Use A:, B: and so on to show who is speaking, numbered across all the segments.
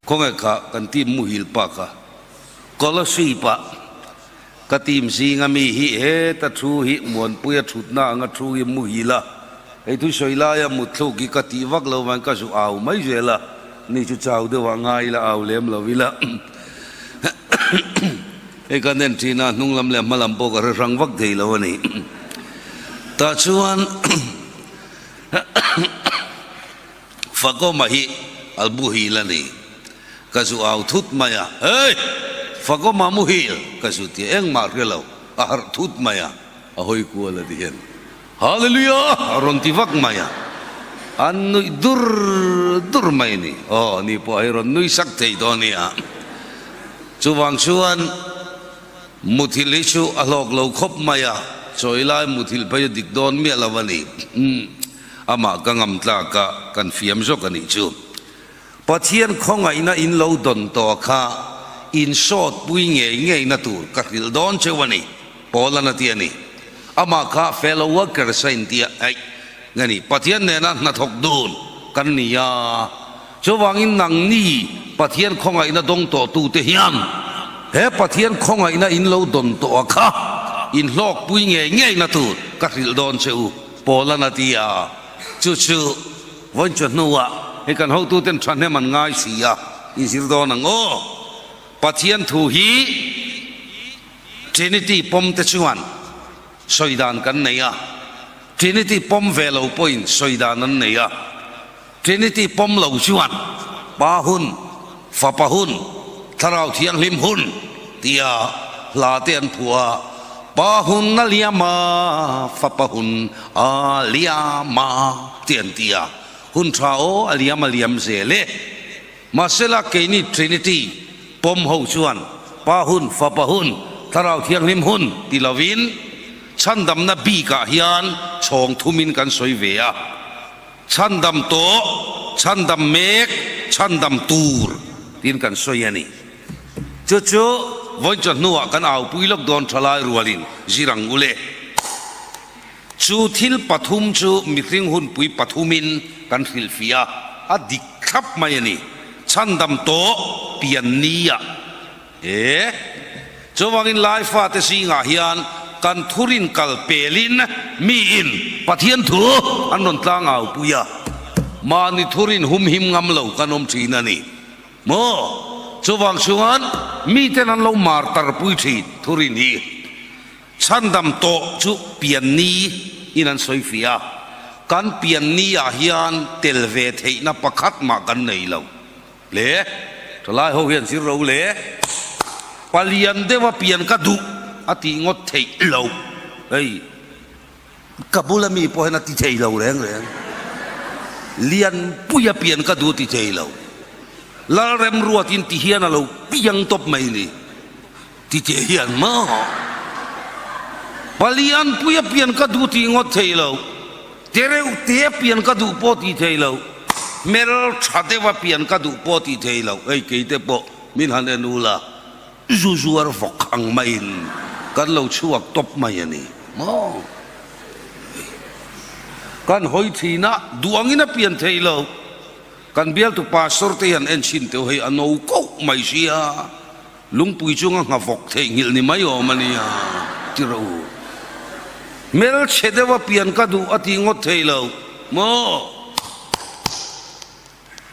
A: Khawngaih kha kan team muhil pa kha Kolasib ah ka team zinga mi hi heta thu hi Muanpuia thutna anga thu hi muhil a, hei thu sawi laia mutthluk hi ka tih vak lo vain ka zu au mai zel a, ni chu chau deuh ah ngai ila au lem lo ila hei kan en thin a hnung lam leh hma lam pawh ka hre hrang vak thei lo a ni. Tah chuan Fakawma hi a muhil a ni. Ka zu au thut mai a, Hey! Fakawma muhil! Ka zu ti a, engmah hre lo, a harh thut mai a, a hawi kual a ti hian, Hallelujah! A rawn ti vak mai a, an nuih dur dur mai a ni. Aw, ni pawh hei rawn nui sak thei dawn nia. Chuvang chuan muthilh hi chu a hlawk lo khawp mai a, chawi lai muthilh phei a dik dawn miah lo a ni. Amah ka ngam tlak a, kan fiam zawk a nih chu. Pathian khawngaihna in lo dawn tawh kha in sawt pui ngei ngei na tur ka hrilh dawn cheu a ni, Paul-an a ti a ni. Amah kha fellow workers a inti a, aih, nge ni, Pathian nena hnathawk dun kan ni a, chuvangin nangni Pathian khawngaihna dawng tawh tute hian he Pathian khawngaihna in lo dawn tawh kha in hlawk pui ngei ngei na tur ka hrilh dawn che u. Paul-an a ti a, chu chu vawiin chu hnuah hei kan hotuten thahnem an ngai si a, in zir dawn ang aw. Pathian thu hi Trinity pawm te chuan sawi dan kan nei a, Trinity pawm ve lo pawhin sawi dan an nei a, Trinity pawm lo chuan Pa hun, Fapa hun, Thlarau Thianghlim hun tia hla te an phuah a, Pa hun a liam a, Fapa hun a liam a ti an ti a, hun tha aw a liam a liam zel e. Mahsela keini Trinity pawm ho chuan Pa hun, Fapa hun, Thlarau Thianghlim hun ti lovin chhandamna bikah hian chhawng thumin kan sawi ve a. Chhandam tawh, chhandam mek, chhandam tur tiin kan sawi a ni. Chu chu vawiin chaw hnuah kan aupui lawk dawn thalai rualin zir ang u le. Chu thil pathum chu mihring hunpui pathumin kan hrilhfiah a, a dik thlap mai a ni. Chhandam tawh pian nia E. Chuvangin lai fate zingah hian kan thurin kal pelin miin Pathian thu an rawn tlang au pui a, mahni thurin humhim ngam lo kan awm thin a ni maw? Chuvang chuan miten an lo mar tar pui thin thurin hi chhandam tawh chu pian ni in an sawi fiah a, kan pian ni ah hian tel ve theihna pakhat mah kan nei lo. Le, thalai ho hian zir ro le, palian deuha pian ka duh a tih ngawt theih lo. Hei, ka bula mi pawh hian a ti thei lo reng reng. Lianpuia pian ka duh a ti thei lo. Lalremruatin ti hian a lo piang tawp mai ni. Ti teh hian maw? Palianpuia pian ka duh tih ngawt thei lo, tereuh te pian ka duh pawh tih thei lo, hmel tha deuha pian ka duh pawh tih thei lo, hei keite pawh min han en ula, zu zuar vawk ang maiin kan lo chhuak tawp mai a ni maw? Kan hawi thin a, duh angin a pian thei lo. Kan bialtu pastor te hian en chhin teuh hei a no koh mai sia. Lungpui chunga nghafawk theihnghilh ni mai awm a nia, ti rawh u. Hmelchhe deuha pian ka duh a tih ngawt thei lo maw?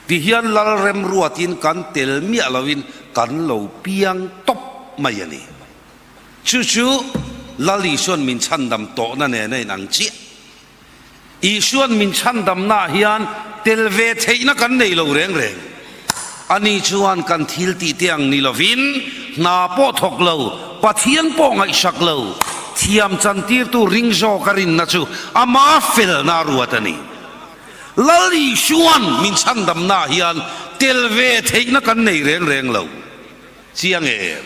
A: Ti hian Lal remruatin kan tel miah loin kan lo piang tawp mai a ni. Chu chu Lal Isuan min chhandam tawhna nen a inang chiah. Isuan min chhandamnaah hian tel ve theihna kan nei lo reng reng. Ani chuan kan thil tih te ang ni lovin hna pawh thawk lo, Pathian pawh ngaihsak lo, thiam chantirtu ring zawk a rinna chu ama felna a ruat a ni. Lal Isuan min chhandamnaah hian tel ve theihna kan nei reng reng lo. Chiang em?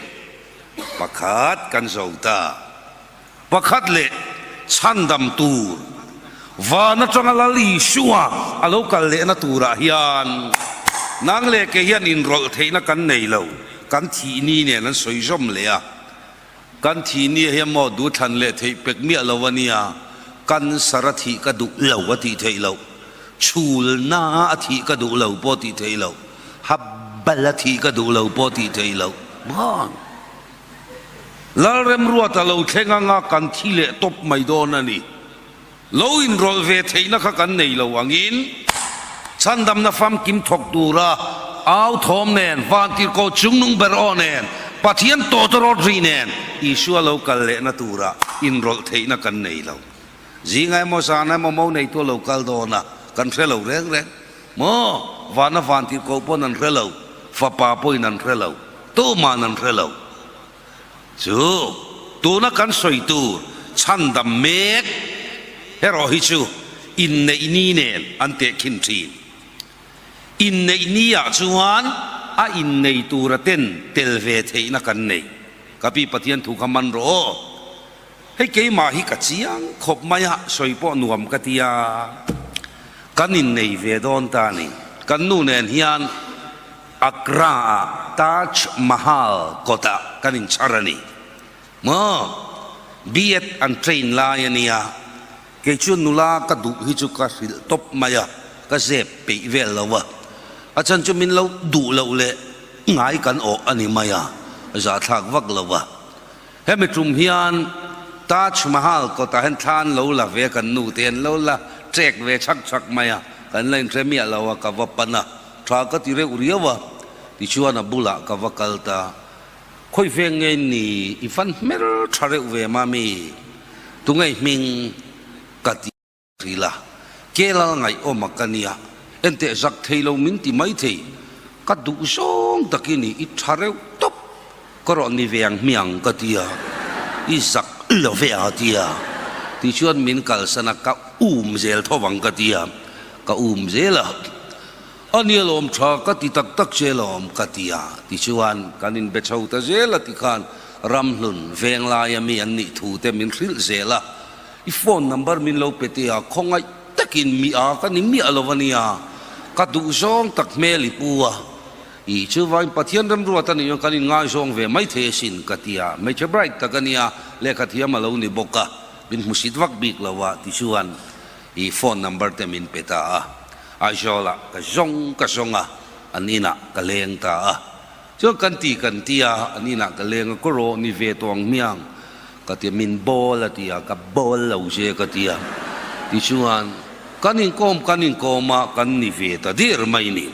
A: Pakhat kan zo ta. Pakhat leh chhandam tur van atanga Lal Isua a lo kal lehna turah hian nang leh kei hian inrawlh theihna kan nei lo, kan thih ni nen an sawi zawm leh a. Kan thih ni hian maw duhthlan leh theih pek miah lo a nia, cancer a thih ka duh lo a tih theih loh, chhulna a thih ka duh lo pawh tih theih loh, ha. Bal a thih ka duh lo pawh tih theih loh maw? Lalremruata lo thleng anga kan thi leh tawp mai dawn a ni. Lo inrawlh ve theihna kha kan nei lo angin chhandamna famkim thawk tura au thawm nen, vantirhkoh chungnung ber aw nen, Pathian tawtawrawt ri nen Isua lo kal lehna tura inrawlh theihna kan nei lo. Zinga emaw zana emaw mo neitu a lo kal dawn a, kan hre lo reng reng. Maw? Vana vantirhkoh pawn an hre lo, fapa pawhin an hre lo, tuma'n an hre lo. Chu tuna kan sawi tur chhandam mek erawh hi chu inneih ni nen an tehkhin thin. Inneih ni ah chuan a innei tura ten tel ve theihna kan nei. Ka pi Pathian thu kha man rawh aw. Hei keimah hi ka chiang khawp mai a, sawi pawh nuam ka ti a, kan innei ve dawn ta a ni. Kan nu nen hian Agra-ah Taj Mahal kawtah kan inchhar a ni. Maw? B.Ed an train lai a nia, kei chu nula ka duh hi chu ka hrilh tawp mai a, ka zep peih vel lo a, a chhan chu min lo duh loh leh ngai kan awh a ni mai a, zahthlak vak lo a. Hemi tum hian Taj Mahal kawtah hian thla an lo la ve a, kan nu te an lo la trek ve chhak chhak mai a, kan la inhre miah lo a, ka va pan a, tha ka ti reuh riau a, tichuan a bulah ka va kal ta, Khawi veng nge ni i van hmel tha reuh ve mami, tunge i hming ka ti. Hrila, Kelal ngaihawm a ka nia, enteh zak thei lo min ti mai thei, ka duh zawng tak i ni, i tha reuh tawp, ka rawn ni ve ang hmiang ka ti a, i zak lo ve a ti a, tichuan min kalsan a, ka um zel tho vang ka ti a, ka um zel a, a nia lawm tha ka ti tak tak che lawm ka ti a, tichuan kan inbe chho ta zel a tikhan Ramhlun Venglaia mi an nih thu te min hrilh zel a. I phone number min lo pe teh a, khawngaih takin mi a ka ni miah lo a nia, ka duh zawng tak hmel i pu a, i chuvain Pathian remruat a nih chuan kan inngaizawng ve mai thei asin ka ti a, hmeichhe bright tak a nia, lehkha thiam a lo ni bawk a, min hmusit vak bik lo a tichuan i phone number te min pe ta a, Aizawlah ka zawng ka zawng a, an inah ka leng ta a. Chuan kan ti kan ti a, an inah ka leng a, ka rawh ni ve tawh ang hmiang ka ti a, min bawl a ti a, ka bawl lo che ka ti a, tichuan kan inkawm kan inkawm a, kan ni ve ta der mai ni.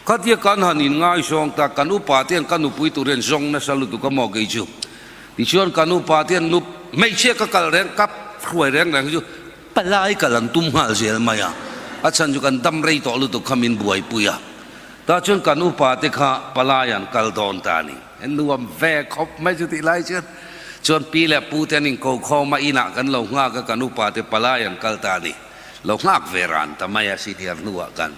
A: Khatia kan han inngaizawng ta, kan upa te hian ka nupui tur hian zawng nasa lutuk a maw kei chu. Tichuan kan upa te hian nup hmeichhia ka kal reng ka hruai reng reng chu palai kal an tum nghal zel mai a, a chhan chu kan dam rei tawh lutuk kha min buaipui a. Tah chuan kan upa te kha palai an kal dawn ta a ni. En nuam ve khawp mai chu tih lai chuan chuan pi leh pu te an inko khawm a, inah kan lo nghak a, kan upa te palai an kal ta a ni. Lo nghak ve ran ta mai a senior hnuah kan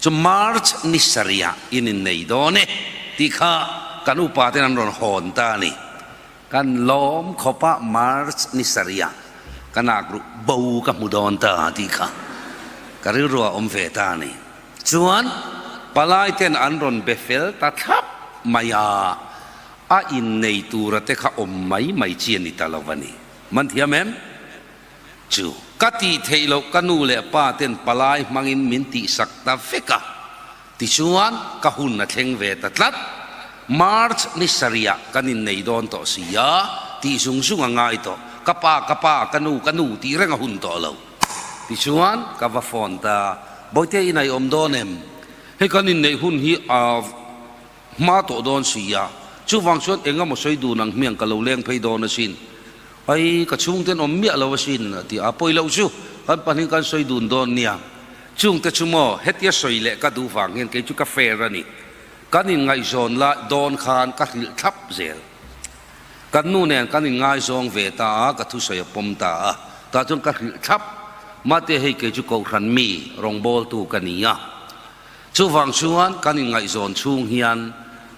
A: chu March ni sarihah in innei dawn e tih kha kan upa ten an rawn hawn ta a ni. Kan lawm khawp a March ni sarihah ka nak ruh bo ka hmu dawn ta tih kha ka rilru a awm ve ta a ni. Chuan palai ten an rawn be fel ta thlap mai a, a innei tura te kha awm mai mai chi a ni ta lo a ni. Man thiam em? Chu ka tih theih loh ka nu leh pa ten palai hmangin min tihsak ta vek a, tichuan ka hun a thleng ve ta tlat. March ni sarihah kan innei dawn tawh si a, tih zung zung a ngai tawh. Ka pa, ka pa, ka nu, ka nu tih reng a hun tawh lo. Tichuan ka va phone ta, Bawihte in a i awm dawn em? Hei kan inneih hun hi a hma tawh dawn si a, chuvang chuan eng emaw sawi dun ang hmiang ka lo leng phei dawn asin. Ai, ka chhungten awm miah lo asin a ti a, pawi loh chu kan pahnih kan sawi dun dawn nia. Chungte chu maw hetia sawi leh ka duh vang hian kei chu ka fair a ni. Kan inngaihzawn lai dawn khan ka hrilh thlap zel. Kan nu nen kan inngaizawng ve ta a, ka thusawi a pawm ta a, tah chuan ka hrilh thlap. Mate hei kei chu Kohhran mi rawngbawltu ka ni a, chuvang chuan kan inngaihzawn chhung hian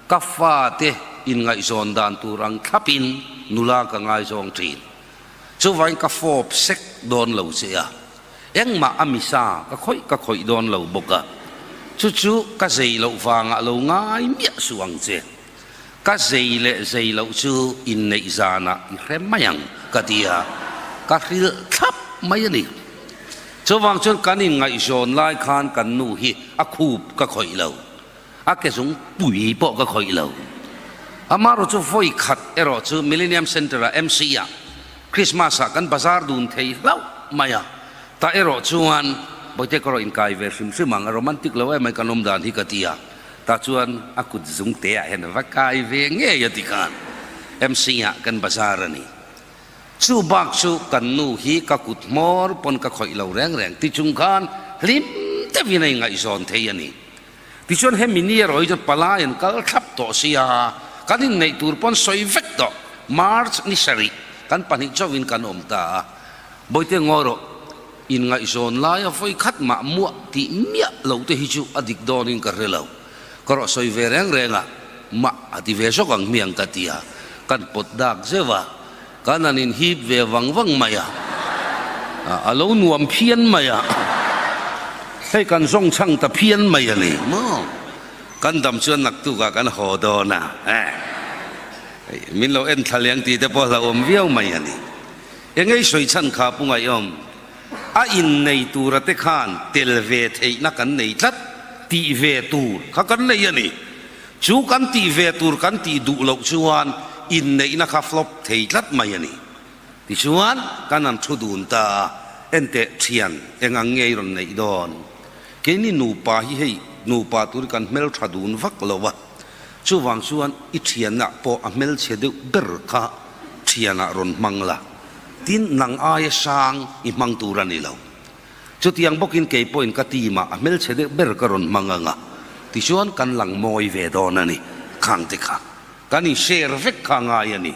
A: ka fate inngaihzawn dan tur ang thlapin nula ka ngaizawng thin. Chuvangin ka fawp sek dawn lo che a, engmah a misa ka khawih ka khawih dawn lo bawk a, chu chu ka zei loh vangah lo ngai miah suh ang che. Ka zei leh zei loh chu inneih zanah i hre mai ang ka ti a, ka hrilh thlap mai a ni. Chuvang chuan kan inngaihzawn lai khan kan nu hi a khup ka khawih lo. A ke zung pui pawh ka khawih lo. Amaherawh chu vawi khat erawh chu Millennium Centre-ah MC-ah Christmas-ah kan bazar dun thei hlauh mai a. Tah erawh chuan Bawihte ka rawh inkai ve hrim hrim ang, a romantic lo em mai kan awm dan hi ka ti a. Tah chuan a kut zung te ah hian va kai ve ngei a ti khan MC-ah kan bazar a ni. Chu bak chu kan nu hi ka kut hmawr pawn ka khawih lo reng reng ti chung khan hlim deuhin a ingaihzawn thei a ni. Tichuan hemi ni erawh hi chuan palai an kal thlap tawh sia, kan inneih tur pawn sawi vek tawh. March ni sarih kan pahnih chauhin kan awm ta a, Bawihte ngawi rawh, inngaihzawn laia vawi khat mah muah tih miah lo te hi chu a dik dawnin ka hre lo. Ka rawh sawi ve reng reng a, mah a ti ve zawk ang hmiang ka ti a, kan pawt dak zeuh a. Kan han inhip ve vang vang mai a, a lo nuam phian mai a, hei kan zawng chhang ta phian mai a ni maw? Kan dam chuan naktukah kan haw dawn a, min lo en thla leng tih te pawh hlauhawm viau mai a ni. Engei sawi chhan kha Pu Ngaihawm, a innei tura te khan tel ve theihna kan nei tlat tih ve tur kha kan nei a ni. Chu kan tih ve tur kan tih duh loh chuan inneihna kha flop thei tlat mai a ni. Tichuan, kan han thu dun ta a, enteh thian eng ang nge i rawn neih dawn? Keini nupa hi hei nupa tur hi kan hmeltha dun vak lo a, chuvang chuan i thianah pawh a hmelchhe deuh ber kha thianah rawn hmang la, tin nang aia sang i hmang tur a ni lo. Chutiang bawkin kei pawhin ka team ah a hmelchhe deuh ber ka rawn hmang ang a, tichuan kan lang mawi ve dawn a ni, khang te kha kan in share vek kha ngai a ni.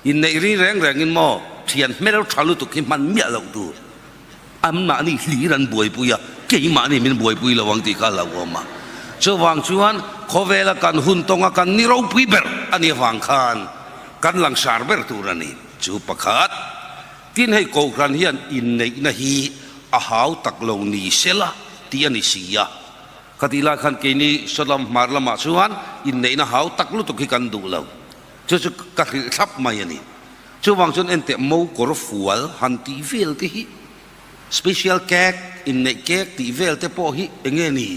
A: Inneih ri reng rengin maw thian hmel tha lutuk hi hman miah loh tur, anmahni hlir an buaipui a, keimahni min buaipui lo ang tih kha a hlauhawm a. Chuvang chuan khawvela kan hun tawnga kan ni ropui ber a nih avang khan kan langsar ber tur a ni. Chu pakhat. Tin hei Kohhran hian inneihna hi a hau tak lo ni sela tih a ni si a. Khatih lai khan keini Sodom hmar lamah chuan inneihna hau tak lutuk hi kan duh lo. Chu chu ka hrilh thlap mai a ni. Chuvang chuan enteh mo kawr fual han tih vel te hi special cake, inneih cake tih vel te pawh hi enge ni?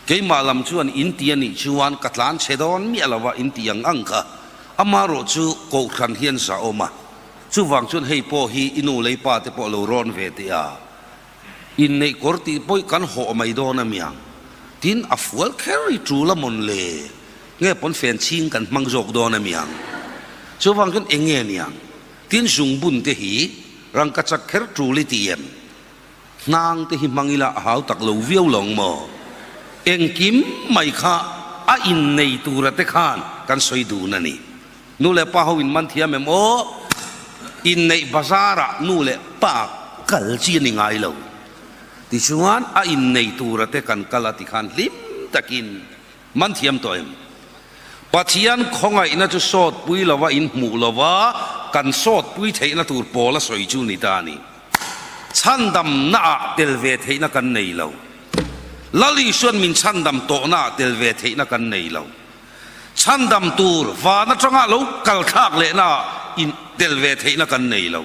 A: Keimah lam chuan in ti a nih chuan ka tlan chhe dawn miah lo a in tih ang ang kha. Amaherawh chu Kohhran hian zahawm a. Chuvang chuan hei pawh hi i nu lei pa te pawh lo rawn ve teh a, inneih kawr tih pawih kan hawh mai dawn a miang. Tin, a fual kher i tul a mawn le, nge pawn fen chhing kan hmang zawk dawn a miang. Chuvang chuan eng nge niang? Tin, zungbun te hi rangkachak kher tul i ti em? Hnang te hi hmang ila a hau tak lo viau lawng maw? Engkim mai kha a innei tura te khan kan sawi dun a ni. Nu leh pa ho in man thiam em aw? Inneih bazar ah nu leh pa kal chi a ni ngai lo. Tichuan a innei tura te kan kal a tikhan hlim takin man thiam tawh em? Pathian khawngaihna chu sawtpui lova in hmuh lova kan sawtpui theihna tur pawl a sawi chu ni ta a ni. Chhandamna ah tel ve theihna kan nei lo. Lal Isuan min chhandam tawhna ah tel ve theihna kan nei lo. Chhandam tur van atanga lo kal thlak lehna ah in tel ve theihna kan nei lo.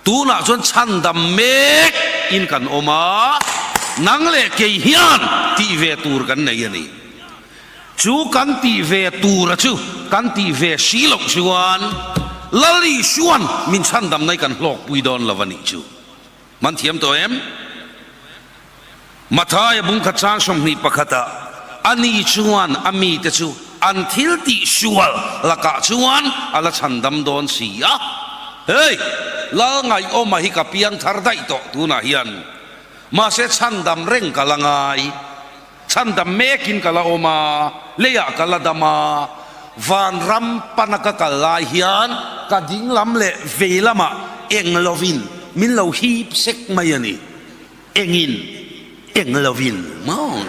A: Tunah chuan chhandam mek in kan awm a, nang leh kei hian tih ve tur kan nei a ni. Chu kan tih ve tura chu kan tih ve si loh chuan Lal Isuan min chhandam nai kan hlawkpui dawn lo a nih chu. Man thiam tawh em? Mathaia bungkhat chang 21 ah ani chuan a mite chu an thil tih sual lakah chuan a la chhandam dawn si a. Hei! Lal Ngaihawma hi ka piang thar daih tawh tunah hian. Mahse chhandam reng ka la ngai. Chhandam mekin ka la awm a, leiah ka la dam a, vanram pana ka kal lai hian ka dinglam leh vei lamah eng lovin min lo hip sek mai a ni. Engin eng lovin maw?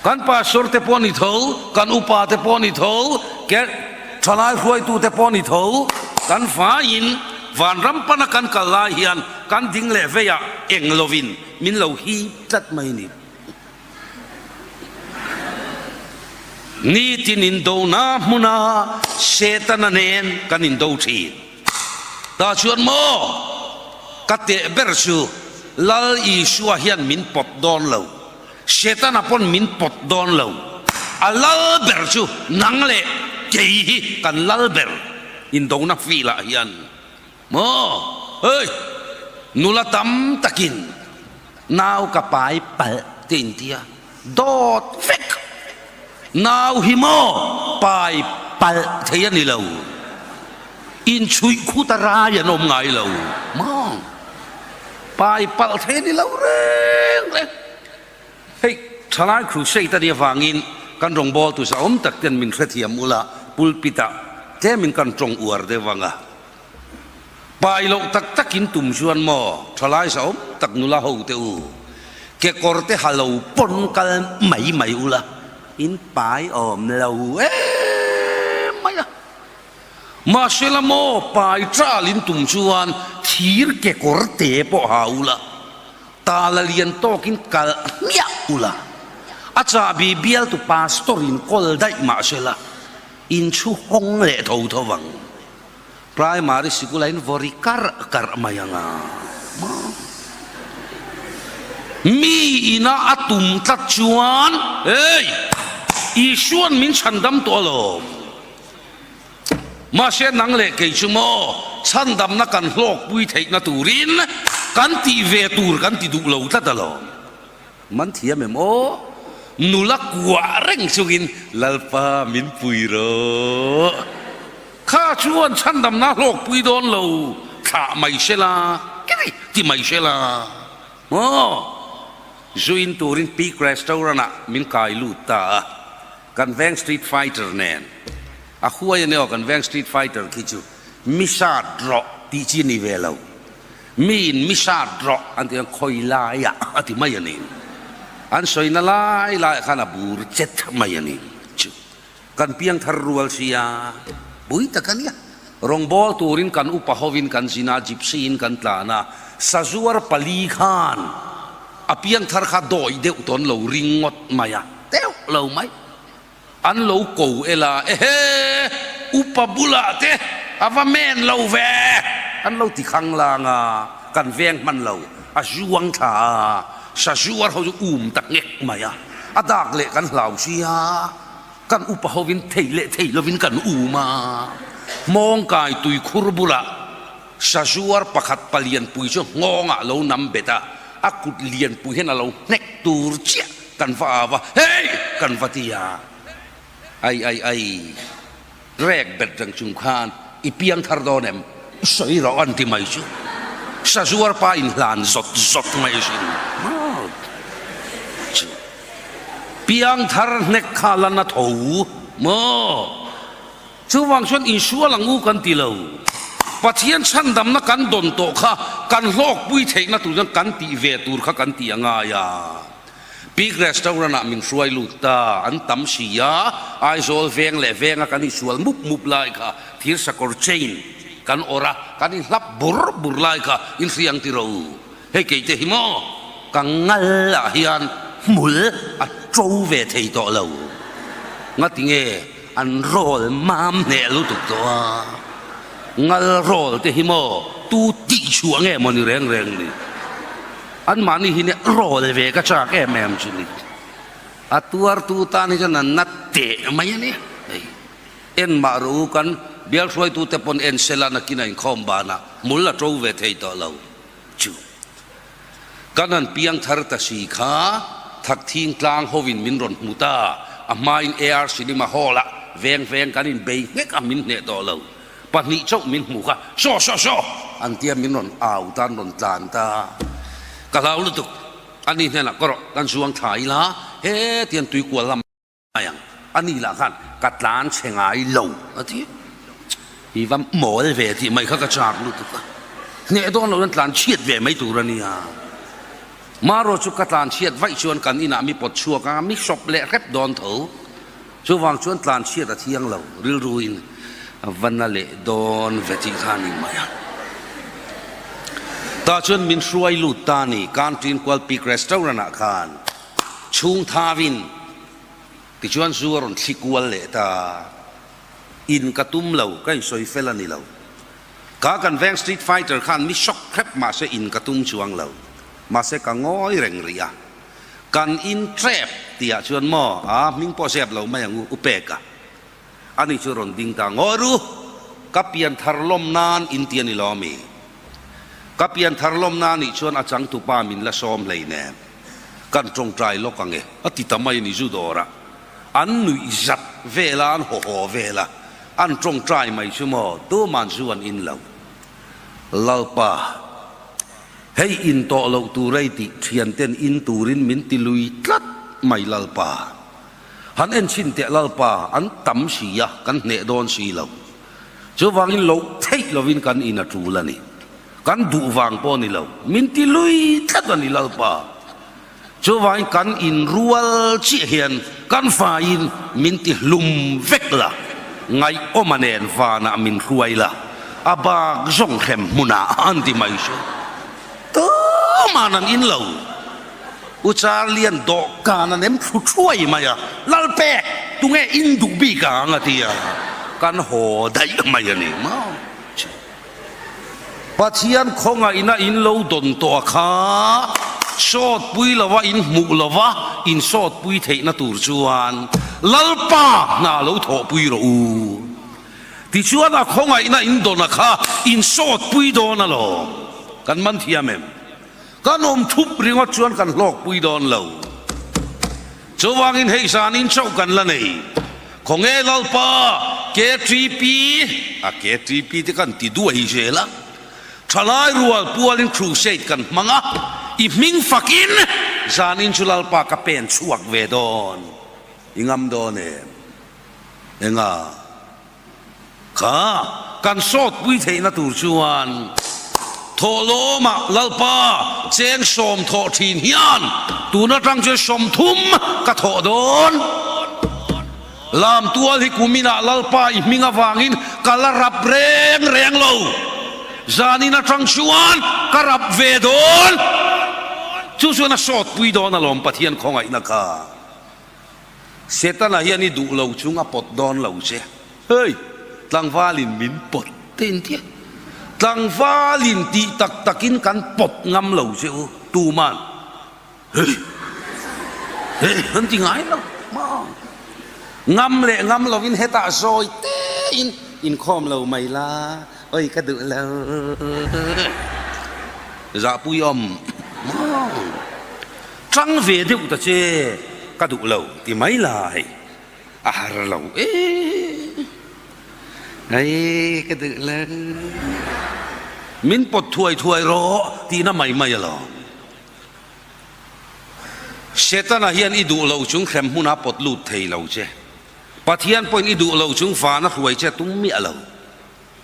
A: Kan pastor te pawh ni tho, kan upa te pawh ni tho, ke thalai hruaitu te pawh ni tho, kan faiin vanram pana kan kal lai hian kan ding leh veiah eng lovin min lo hip tlat mai ni. Nitin indona hmuna Setana nen kan indo thin. Tah chuan maw ka teh ber chu Lal Isua hian min pawt dawn lo. Setana pawn min pawt dawn lo. A lal ber chu nang leh kei hi kan lal ber indona field ah hian maw hei nula tam takin nau ka pai palh te intia dawt vek nau hi maw pai palh thei a ni lo inchhuih khut a rai an awm ngai lo maw. Pai palh thei a ni lo reng reng. Hei thalai crusade a nih avangin kan rawngbawltu zahawm tak ten min hrethiam ula pulpit ah tlemin kan tawng uar deuh ang a. Pai loh tak takin tum chuan maw thalai zahawm tak nula ho te u kekawr te ha lo pawn kal mai mai ula in pai awm lo em mai a. Mahsela maw pai ṭal in tum chuan thir kekawr te pawh ha ula, tala lian tawkin kalh hmiah ula, a chahbi bialtu pastor in kawl daih mahsela in chhu hawng leh tho tho vang. Primary sikula in vawri karh karh mai ang a. Mi ina a tum tlat chuan, Hey! Isua'n min chhandam tawh alawm. Mahse nang leh kei chu maw chhandamna kan hlawkpui theihna turin kan tih ve tur kan ti duh lo tlat alawm. Man thiam em aw? Nula kuah reng chungin Lalpa min pui rawh. Kha chuan chhandamna hlawkpui dawn lo thlah mai se la, kiri ti mai se la maw? Zuin turin Peak Restaurant ah min kai lut ta a. Kan veng street fighter nen a huai a nia aw kan veng street fighter khi chu mi sat rawh tih chi a ni ve lo mi in mi sat rawh an tih chuan khawi lai ah a ti mai a ni an sawi na lai lai ah khan a bur chet mai a ni chu kan piang thar rual sia pui tak a nia rawngbawl turin kan upa hovin kan zin a gypsy in kan tlan a sazuar pali khan a piang thar kha dawi deuh tawn lo ring ngawt mai a. Deuh lo mai. An lo ko ela, Ehe! Upa bulah te a va men lo ve! An lo ti khang lang a, kan veng hman lo, a zuang thla a, sazuar ho chu um ta nghek mai a, a dak leh kan hlau sia, kan upa hovin thei leh thei lovin kan um a, hmawngkai tuikhur bulah Sazuar pakhat palianpui chu nghawngah lo nam bet a, a kut lianpui hian a lo hnek tur chiah kan va au a, Hey! kan va ti a, Ai ai ai, rek bet reng chung khan i piang thar dawn em? Sawi rawh an ti mai chu. Sazuar pa inhlan zawt zawt mai asin. Chu piang thar hnek kha la na tho maw? Chuvang chuan insual ang u kan ti lo. Pathian chhandamna kan dawn tawh kha kan hlawkpui theihna tur chuan kan tih ve tur kha kan tih a ngai a. Peak Restaurant ah min hruai lut ta, an tam si a, Aizawl veng leh venga kan insual mup mup lai kha thirsakawr chain kan awrh a, kan inhlap bur bur lai kha inhriang ti ro. Hei kei te hi maw ka ngal ah hian hmul a to ve thei tawh lo. Ngati nge an rawl mam hneh lutuk tawh a, ngal rawl te hi maw tu tih chhuah nge maw ni reng reng ni. An mahni hi nia rawl ve ka chak em em chu ni. A tuar tu tan hi chuan an na teh mai a ni. Hei en mah rawh u kan bial hruaitu te pawn en sela nakin a inkhawm banah hmul a to ve thei tawh lo. Chu kan han piang thar ta si kha Thakthing tlang hovin min rawn hmu ta, a hmain AR Cinema Hall ah veng veng kan inbei nghek a min hneh tawh lo. Pahnih chauh min hmu kha saw saw saw an tia min rawn au ta an rawn tlan ta. Ka hlau lutuk, ani hnenah ka rawh kan zuang thla ila hetiang tuikual lam Mai ang, a ni lah khan ka tlan chhe ngai lo a ti. I va mawl ve tih mai kha ka chak lutuk a, hneh dawn lo hian tlan chhiat ve mai tur a nia. Marawh chu ka tlan chhiat vaih chuan kan inah mi pawt chhuak a, mi hrawp leh hrep dawn tho. Chuvang chuan tlan chhiat a thiang lo, rilruin a va na leh dawn ve tih kha a ni mai a. Tah chuan min hruai lut ta a ni, Canteen Kual Peak Restaurant ah khan. Chhung thawin tichuan zu a rawn thli kual leh ta. In ka tum lo, ka insawi fel a ni lo. Ka kan veng street fighter khan mi shock hrep mahse in ka tum chuang lo. Mahse ka ngawi reng rih a. Kan in trep tihah chuan maw a hming pawh zep lo mai ang u, u pek a. Ani chu rawn ding ta ngawi ru, ka pian thar lawm nan in ti a ni lo ami? Ka pian thar lawm nan nih chuan a changtupa min la sawm hlei nen kan tawngtai lawk ang e a ti ta mai a ni zu dawrah. An nuih zat vel a, an haw haw vel a, an tawngtai mai chu maw tuman zu an in lo. Lalpa, hei in tawh loh tur ei tih thianten in turin min ti lui tlat mai Lalpa. Han en chhin teh Lalpa, an tam si a, kan hneh dawn si lo. Chuvangin loh theih lovin kan in a tul a ni. Kan duh vang pawh a ni lo, min ti lui tlat a ni Lalpa. Chuvangin kan in rual chiah hian kan faiin min ti hlum vek la, ngaihawma nen vanah min hruai la, a bak zawng hrem hmunah an ti mai chu. Tuman an in lo. U Charlie-a'n dawhkan a nem thlu thuai mai a, Lalpek, tunge in duh bik ang? a ti a, kan haw daih mai a ni maw? Pathian khawngaihna in lo dawn tawh a kha, sawtpui lova in hmuh lova in sawtpui theihna tur chuan Lalpa hna lo thawhpui rawh u. Tichuan a khawngaihna in dawn a kha in sawtpui dawn alawm. Kan man thiam em? Kan awm thup ringawt chuan kan hlawkpui dawn lo. Chuvangin hei zanin chauh kan la nei. Khawnge Lalpa, KTP, a KTP te kan ti duai zel a, thalai rual pualin crusade kan hmang a, i hming fakin zanin chu Lalpa ka pen chhuak ve dawn. I ngam dawn em? Enga? Kha kan sawtpui theihna tur chuan thawhlawmah Lalpa cheng sawm thawh thin hian tun atang chuan 30 ka thawh dawn. Lamtual hi kuminah Lalpa i hming avangin ka la rap reng reng lo. Zanin atang chuan ka rap ve dawn. Chu chuan a sawtpui dawn alawm Pathian khawngaihna kha. Setana hian i duh lo chung a pawt dawn lo che. Hei! Tlangvalin min pawt te in tia. Tlangvalin tih tak takin kan pawt ngam lo che u, tuman. Hei! Hei! An ti ngai lo maw? Ngam leh ngam lovin hetah zawi tein inkhawm lo mai la, oi ka duh lo. Zahpui awm maw? Tang ve deuh ta che ka duh lo ti mai la hei a har lo e hei ka duh lo min pawt thuai thuai rawh tihna mai mai alawm. Setana hian i duh lo chung hrem hmuna pawt lut thei lo che Pathian pawhin i duh lo chung vana hruai che tum miah lo.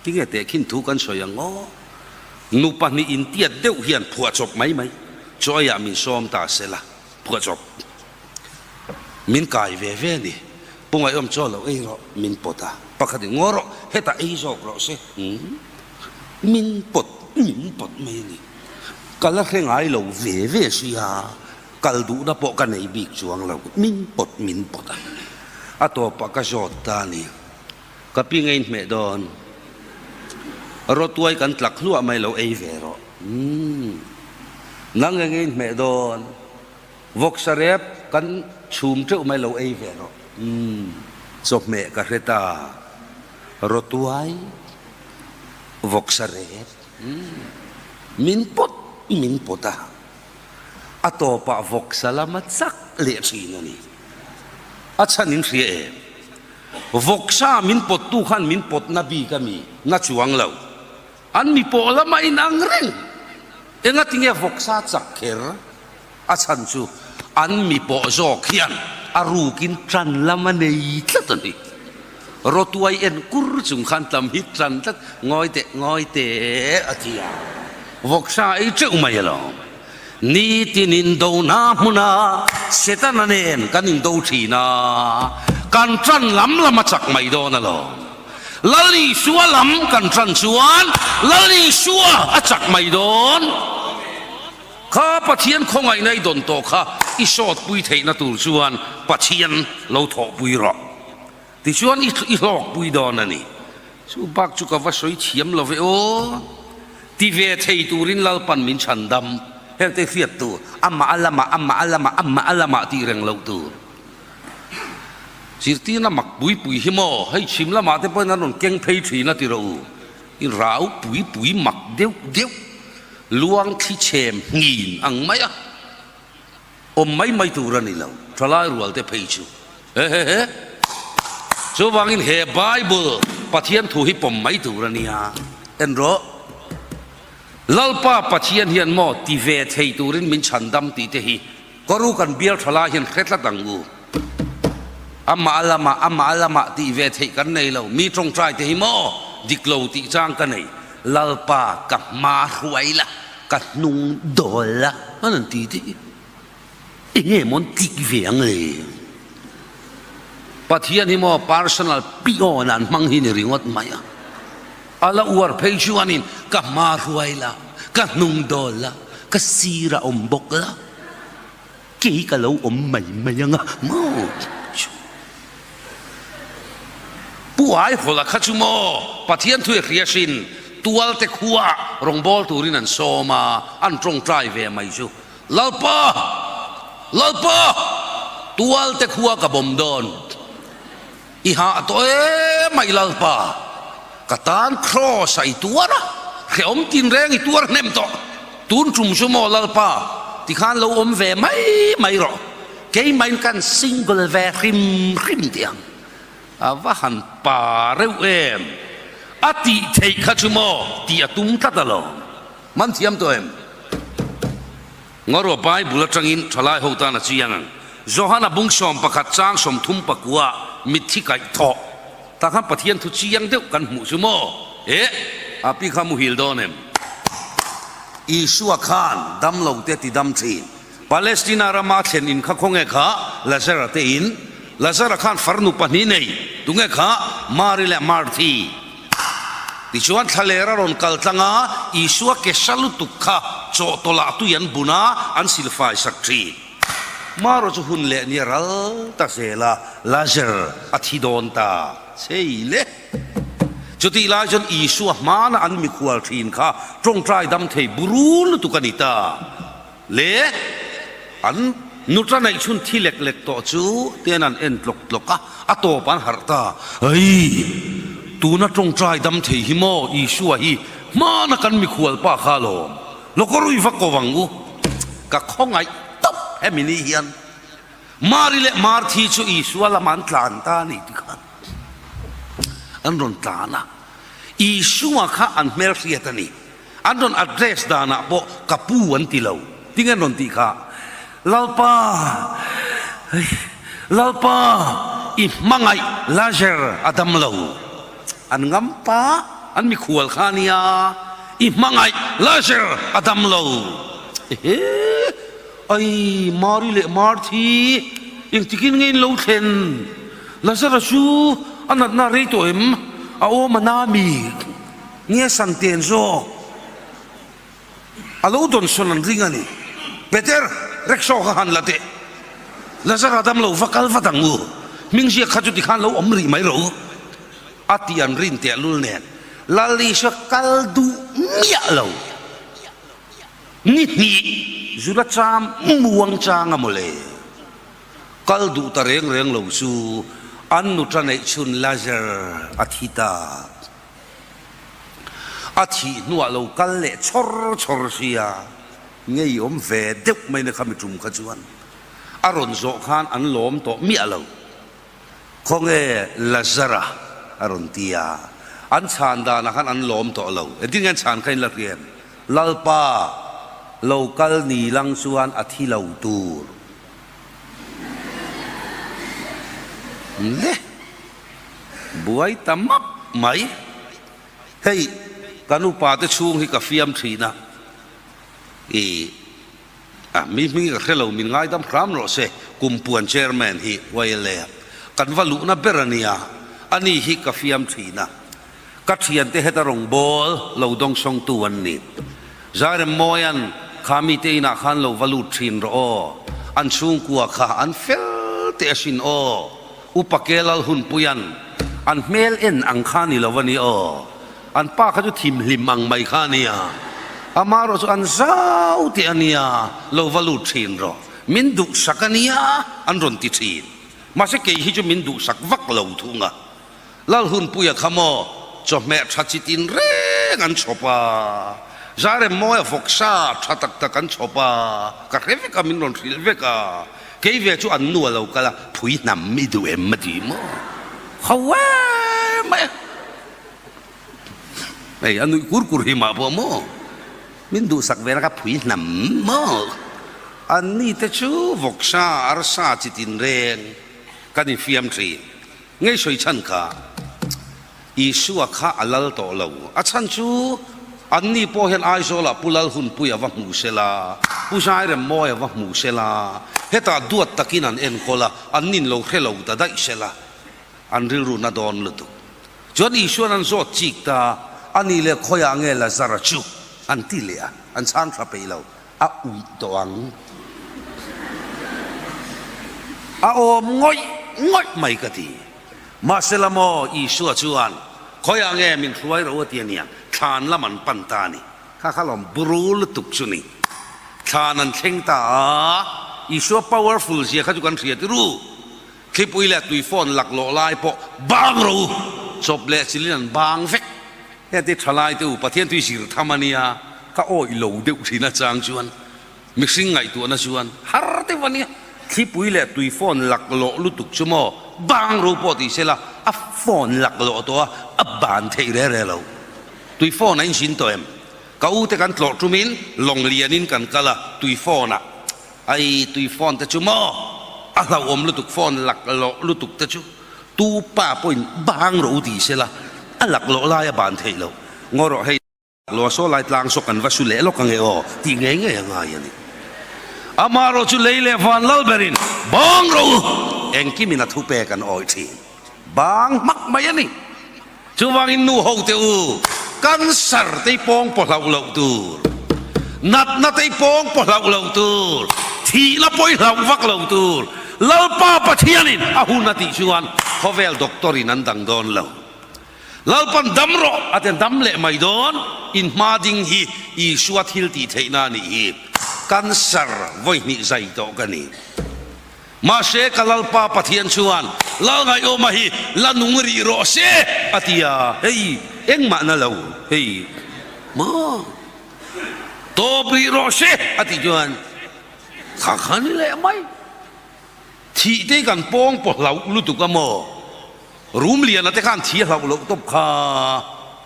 A: Tinge tehkhin thu kan sawi ang aw? Nu pahnih intiat deuh hian phuahchawp mai mai chawiah min sawm ta se la, phuahchawp min kai ve ve ni. Pu Ngaihawm chaw lo ei rawh min pawt a, pakhatin ngaw rawh hetah ei zawk rawh se min pawt min pawt mai a ni. Ka la hre ngai lo ve ve sia, kal duhna pawh ka nei bik chuang lo, min pawt min pawt a, a tawpah ka zawt ta a ni. Ka pi ngei hmeh dawn. Rawtuai kan tlak hluah mai lo ei ve rawh. Umm. Nang nge ngei hmeh dawn. Vawksa rep kan chhum teuh mai lo ei ve rawh. Umm. Chawhmeh ka hre ta. Rawtuai. Vawksa rep. Umm. Min pawt min pawt a. A tawpah vawksa lama chak leh thin a ni. A chhan in hria em? Vawksa min pawttu khan min pawtna bik a mi na chuang lo. An mi pawh lama inang reng. Engatinge vawksa chak kher? A chhan chu an mi pawh zawk hian a rukin tan lam a nei tlat a ni. Rawtuai en kur chung khan tam hi tan tlat, ngawi teh, ngawi teh a ti a. Vawksa ei teuh mai alawm. Nitin indona hmuna Setana nen kan indo thin a, kan tan lam lam a chak mai dawn alawm. Lal Isua lam kan tan chuan Lal Isua a chak mai dawn. Kha Pathian khawngaihna i dawn tawh kha i sawtpui theihna tur chuan Pathian lo thawhpui rawh. Tichuan i hlawkpui dawn a ni. Chu bak chu ka va sawi thiam lo ve aw. Ti ve thei turin Lalpan min chhan dam. Hengte hi hriat tur, amah a lamah, amah a lamah, amah a lamah tih reng loh tur. Zirtirna mak pui pui hi maw, hei chhim lamah te pawhin an rawn keng phei thin a ti rawh u. I rau pui pui mak deuh deuh, luang thli chhem nghin ang mai a, awm mai mai tur a ni lo, thalai rual te phei chu. He he he. Chuvangin he Bible Pathian thu hi pawm mai tur a nia. En rawh. Lalpa Pathian hian maw ti ve thei turin min chhandam tih te hi Karu kan bial tha lai hian hre tlat ang u. Amah lamah, amah lamah tih ve theih kan nei lo. Mi tawngtai te hi maw dik lo tih chang ka nei. Lalpa ka hma hruai la, ka hnung dawl la an han ti te hi enge maw an tih ve ang le? Pathian hi maw personal pion an hmang hi ni ringawt mai a. A la uar phei chuanin ka hma hruai la, ka hnung dawl la, ka sirah awm bawk la, kei ka lo awm mai mai ang a maw? Pu Aihawla kha chu maw Pathian thu i hria hrin tualte khuaah rawngbâwl turin an sawm a, an tawngtai ve mai chu. Lalpa! Lalpa! Tualte khua ka bawm dawn. I hah tawh em a i Lalpa, ka tan Kraws-a i tuar a, hrehawm tinreng i tuar hnem tawh. Tun tum chu maw Lalpa, tikhan lo awm ve mai mai rawh, keimahin kan single ve hrim hrim tih ang. A va han pa reuh em, a tih theih kha chu maw tih a tum tlat alawm. Man thiam tawh em? Ngaruah Bible atangin thalai ho tan a chiang ang. Johana bung 11 chang 39 mitthi kaih thawh tak khan Pathian thu chiang deuh kan hmuh chu maw? Eh, a pi kha muhil dawn em? Isua khan damlo te ti dam thin. Palestina rama a thlen in kha khawnge kha? Lazara te in. Lazara khan farnu pahnih nei. Tunge kha? Mari leh Marthi. Tichuan thlaler a rawn kal tlang a, Isua ke hra lutuk kha chawhtawlh ah tui an bun a, an silfai sak thin. Maro chu hun leh ni a ral ta zel a, Lazar a thi dawn ta chei le. Chutih lai chuan Isua hmana an mikhual thin kha tawngtai dam thei buru lutuk a ni ta. Le an nuta neih chhun thi lek lek tawh chu ten an en tlawk tlawk a, a tawp an harh ta. Hei! Tuna tawngtai dam thei hi maw Isua hi hmana kan mikhual pa kha alawm. Lawkawrui va ko ang u. Ka khawngaih tawp hemi ni hian Mari leh Marthi chu Isua lamah an tlan ta a ni tikhan an rawn tlan a. Isua kha an hmelhriat a ni. An rawn address danah pawh ka pu an ti lo. Tinge an rawn tih kha? Lalpa, Lalpa, i hmangaih Lazar a dam lo. An ngam pa, an mikhual kha a nia, i hmangaih Lazar a dam lo. Ehe, ai Mari leh Marthi, engtikin nge in lo thlen? Lazara chu a natna a rei tawh em? A awm a na mi? Nge Santen zawk a lo dawnsawn an ring a ni. Peter, rickshaw kha han la teh. Lazara dam lo va kal vat ang u. Hming ziak kha chu tikhan lo awm rih mai rawh u. A tih an rin tehlul nen Lal Isua kal duh miah lo. Ni hnih zula cham muang chang a mawle. Kal duh ta reng reng lo chu an nuta neih chhun Lazar a thi ta. A thih hnuah lo kal leh chawr chawr sia, ngeiawm ve deuh mai na kha mi tum kha chuan a rawn zawh khan an lawm tawh miah lo. Khawnge Lazara a rawn ti a, an chhan danah khan an lawm tawh lo. Engtin nge an chhan kha in la hria em? Lalpa, lo kal ni lang chuan a thi lo tur. Le. Buai ta map mai. Hei kan upa te chhung hi ka fiam thin a, i a mi hming ka hre lo min ngaidam hram rawh se, Kumpuan Chairman hi YLA a kan va luhna ber a nia, ani hi ka fiam thin a, ka thiante heta rawngbâwl lo dawngsawngtu an ni. Zairemmawia'n kha mite inah khan lo va lut thin rawh aw, an chhungkua kha an fel teh asin aw. Upa Kelal hunpuia'n an hmel en ang kha ni lo a ni aw. An pa kha chu thimhlim ang mai kha a nia. Amaherawhchu an zau teh a nia, lo va lut thin rawh. Min duhsak a nia an rawn ti thin. Mahse kei hi chu min duhsak vak lo thung a. Lalhunpuia kha maw chawhmeh tha chi tin reng an chhawp a, Zairemmawia vawksa tha tak tak an chhawp a, ka hre vek a, min rawn hrilh vek a. Kei ve chu an nu a lo kal a, phui hnam i duh em a ti maw? Ho em mai a. Hei a nuih kur kur hi mah pawh maw? Min duhsak ve na kha phui hnam maw? An ni te chu vawksa, arsa chi tin reng kan infiam thin. Ngei sawi chhan kha Isua kha a lal tawh lo. A chhan chu anni pawh hian Aizawlah Pu Lalhunpuia va hmu se la, Pu Zairemmawia va hmu se la, hetah duat takin an enkawl a, annin lo hre lo ta daih se la, an rilru na dawn lutuk. Chuan Isua'n an zawt chik ta, a nih leh khawiah nge Lazara chu? an ti leh a, an chhang tha peih lo. A uih tawh ang. A awm ngawih ngawih mai ka ti. Mahse la maw Isua chuan, Khawiah nge min hruai ro a ti a nia, thlan lam an pan ta a ni. Kha kha lawm buru lutuk chu ni. Thlan an thleng ta a, Isua powerful zia kha chu kan hria tirû. Thlipui leh tui phone laklawh lai pawh bang ro u, chawp leh chilin an bang vek. Heti thalai te u, Pathian tui zir tham a nia, ka awih lo deuh thin a chang chuan mihring ngaihtuahna chuan har deuh a nia. Thlipui leh tui phone laklawh lutuk chu maw bang ro pawh ti sela a phone laklawh tawh a, a ban theih re re lo. Tui phone a inzin tawh em? Ka u te kan tlawh tumin lawng lianin kan kal a, tui phone ah Ai tui phone te chu maw a hlauhawm lutuk phone laklawh lutuk te chu tu pa pawhin bang rawh u ti sela a laklawh lai a ban theih loh ngaw rawh hei laklawh saw lai tlang saw kan va su leh lawk ange aw tih ngei ngei a ngai a ni. Amaherawh chu lei leh van lal berin bang rawh u engkimin a thupek an awih thin bang hmak mai a ni. Chuvangin nu ho te u, cancer te pawng paw hlauh loh tur, natna te pawng paw hlauh loh tur, thihna pawh i hlauh vak loh tur, Lalpa Pathianin a hun a tih chuan khawvel doctor in an dang dawn lo. Lalpan dam rawh a ti dam leh mai dawn, in hma ding hi Isua thil tih theihna a nih hi. Cancer vawi hnih zai tawh ka ni. Mahse ka Lalpa Pathian chuan Lalngaihawma hi la nung rih rawh se a ti a, hei engmah na lo hei maw tawp rih rawh se a tih chuan kha kha ni leh mai thih te kan pawng paw hlauh lutuk a maw rum liana te khan thi a hlauh loh tawp kha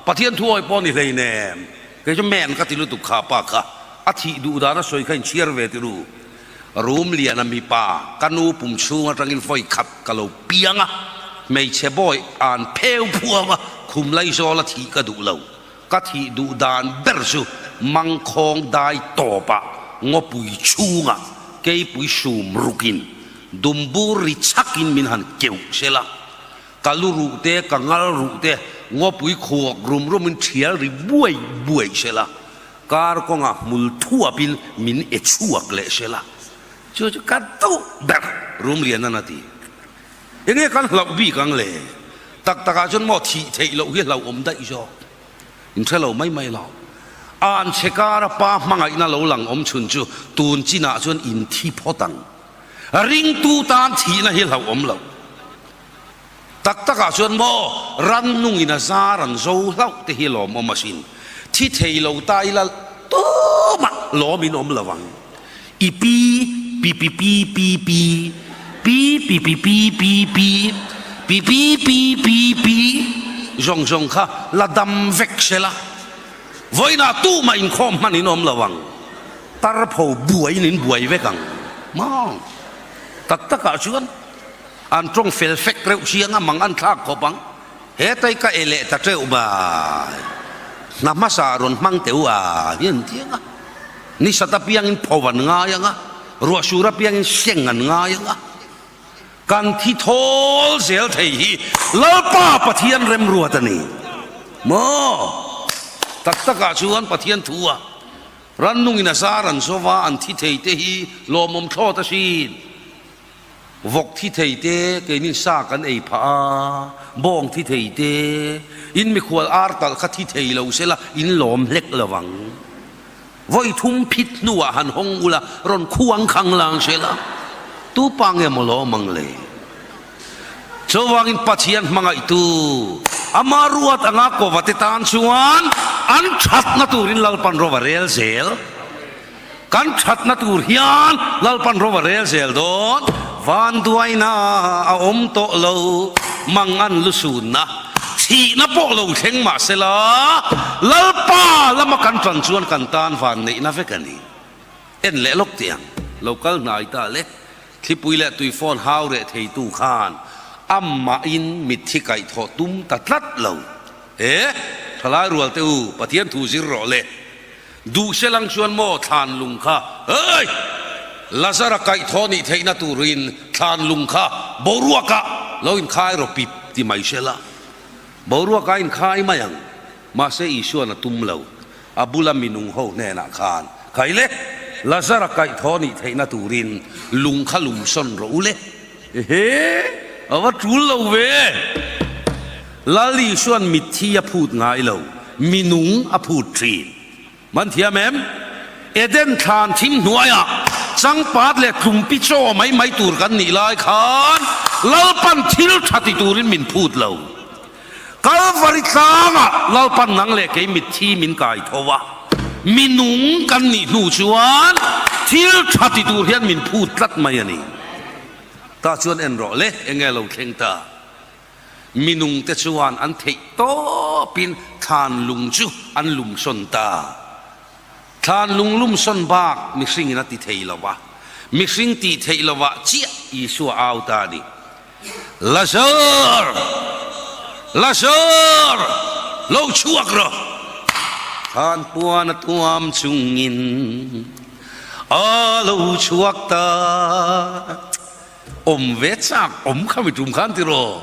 A: Pathian thu awi pawh ni hleinem kei chu men ka ti lutuk kha pa kha a thih duh dan a sawi kha inchhiar ve ti ru. Rum liana mipa ka nu pum chhung atangin vawi khat ka lo piang a, hmeichhe bawi an pheu phuang a, khum laizawl a thih ka duh lo. Ka thih duh dan ber chu mangkhawng dai tawpah ngawpui chhungah keipui sum rukin dumbur ri chhakin min han keuh sel a, ka lu ruh te, ka ngal ruh te ngawpui khuak rum rumin thial ri buai buai sel a. Kar kawngah hmul thuapin min e chhuak leh sela, chu chu ka duh ber Rumlianan a ti. Enge kan hlauh bik ang le? Tak takah chuan maw thih theih loh hi hlauhawm daih zawk. In hre lo mai mai lo. An chhe kara pa hmangaihna lo lang awm chhun chu tun chinah chuan in thi phawt ang. Ringtu tan thihna hi hlauhawm loh. Tak takah chuan maw rannungin a zar an zo hlauh te hi lawmawm asin. Thi thei lo ta ila tumah lawm in awm lo ang. I pi pi pi pi pi pi pi pi pi pi pi pi pi pi pi pi pi zawng zawng kha la dam vek sela. Vawiinah tumah inkhawm hman in awm lo ang. Tarpho buaiin in buai vek ang. Maw? Tak takah chuan. An tawng fel fek reuh chiang a, mang an thlak khawp ang. Hetai ka e leh ta teuh mai. Hna hmasa rawn hmang teuh a hi an ti ang a. Ni sat apiangin pho an ngai ang a, ruah sur apiangin seng an ngai ang a. Kan thi thawl zel thei hi Lalpa Pathian remruat a ni maw? Tak takah chuan Pathian thu a rannungin a zar an zova an thi thei te hi lawmawm thlawt asin. Vawk thi thei te keinin sa kan ei phah a, bawng thi thei te, in mikhual ar talh kha thi thei lo sela in lawm hlek lo ang. Vawi thum phit hnuah han hawng ula rawn khuang khang lang zel a, tu pa nge maw lawm ang le? Chuvangin Pathian hmangaihtu ama ruat anga kova te tan chuan an thatna turin Lalpan ro va rel zel. Kan thatna tur hian Lalpan ro va rel zel dawn. Vanduaina a awm tawh lo, mang an lu sunna, thihna pawh lo thleng mah sela, Lalpa lama kan tan chuan kan tan vanneihna vek a ni. En leh lawk teh ang, lo kal hnai ta le. Thlipui leh tuifawn hau reh theitu khan amahin mitthi kaihthawh tum ta tlat lo. E, thalai rual te u, Pathian thu zir rawh le. Duh se lang chuan maw thlan lung kha, Hei! Lazara kaihthawh nih theihna turin thlan lung kha boruakah lo inkhai rawh pip ti mai se la. Boruakah a inkhai mai ang. Mahse Isua'n a tum lo. A bula minung ho hnenah khan, Khai le, Lazara kaihthawh nih theihna turin lung kha lum sawn rawh u le. Ehe, a va tul lo ve! Lal Isua'n mitthi a phut ngai lo, minung a phut thin. Man thiam em? Eden thlan thim hnuaiah changpat leh tlumpi chaw mai mai tur kan nih lai khan Lalpan thil tha ti turin min phut lo. Kalvari tlangah Lalpan nang leh kei mitthi min kai tho a, mi nung kan nih hnu chuan thil tha ti tur hian min phut tlat mai a ni. Tah chuan en rawh le, enge lo thleng ta? Mi nungte chuan an theih tawpin thlan lung chu an lum sawn ta. Thlan lung lum sawn bak mihringin a ti thei lo va, mihring tih theih lovah chiah Isua au ta a ni. Lazar! Lazar! Lo chhuak rawh! Thlan puan a tuam chungin a lo chhuak ta. Awm ve chak awm kha mi tum khan ti rawh.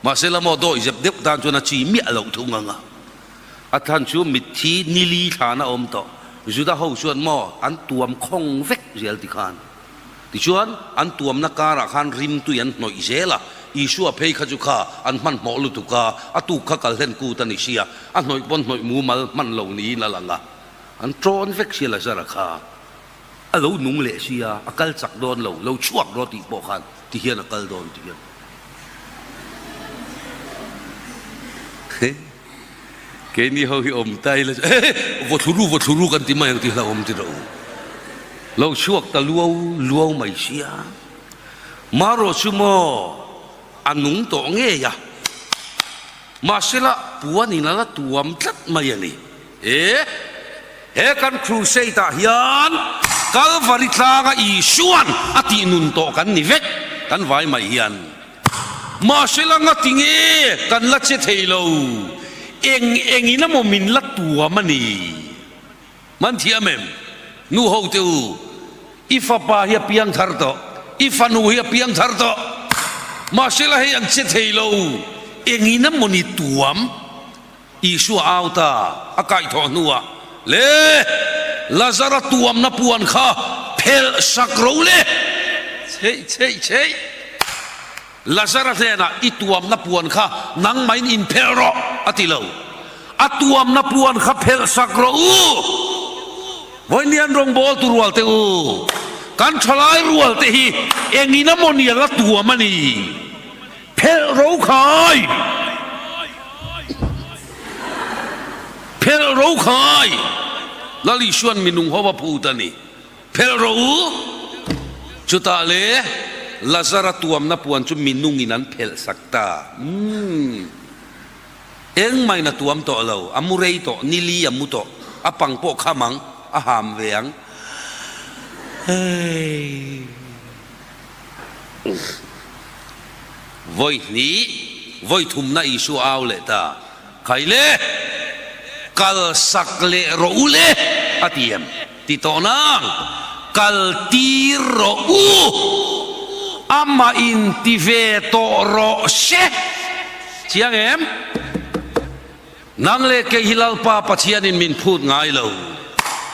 A: Mahse lamaw dawi zep deuh tan chuan a chi miah loh thung ang a. A thlan chu mitthi nili thlan a awm tawh. Juda ho chuan maw an tuam khawng vek zel ti khan. Tichuan, an tuamna karah khan rimtui an hnawih zel a, Isua phei kha chu kha an hmanhmawh lutuk a, a tuk kha kal hlen kut a ni sia, a hnawih pawn hnawih mumal hman lo niin a lang a, an ṭawn vek sia Lazara kha a lo nung leh sia, a kal chak dawn lo, lo chhuak rawh tih pawh khan ti hian a kal dawn ti hian. Keini ho hi awm ta ila chu eh vaw thlu ru vaw thlu ru kan ti mai ang tih hlauhawm ti rawh u. Lo chhuak ta luau luau mai sia. Marawh chu maw a nung tawh ngei a. Mahsela puanin a la tuam tlat mai a ni. E he kan crusade ah hian Kalvari tlanga Isuan a tih nun tawh kan ni vek kan vai mai hian. Mahsela ngati nge kan la che thei lo, eng engin emaw min la tuam a ni. Man thiam em? Nu ho te u, i fapa hi a piang thar tawh, i fanu hi a piang thar tawh. Mahsela hei an che thei lo, engin emaw ni tuam? Isua au ta a kaihthawh hnuah, Le! Lazara tuamna puan kha phelh sak ro le! Chheih chheih chheih! Lazara hnenah, I tuamna puan kha nangmahin inphelh rawh, a ti lo. A tuamna puan kha phelh sak rawh u! Vawiin rawngbawl tu rual te u, kan thalai rual te hi engin a maw nia la tuam a ni? Phelh ro khai! Phelh ro khai! Lal Isua'n minung ho a phut a ni. Phelh ro u! Chutah le Lazara tuamna puan chu minungin an phelh sak ta. Umm. Engmahin a tuam tawh lo, a mu rei tawh, nili a mu tawh, a pang pawh kham ang, a ham ve ang. Hei. Vawi hnih, vawi thumna Isua au leh ta, Khai le, kal sak leh rawh u le, a ti em? Ti tawh nang, kal tir rawh u, amah in ti ve tawh rawh se. Chiang em? Nang leh kei hi Lalpa Pathianin min phut ngai lo.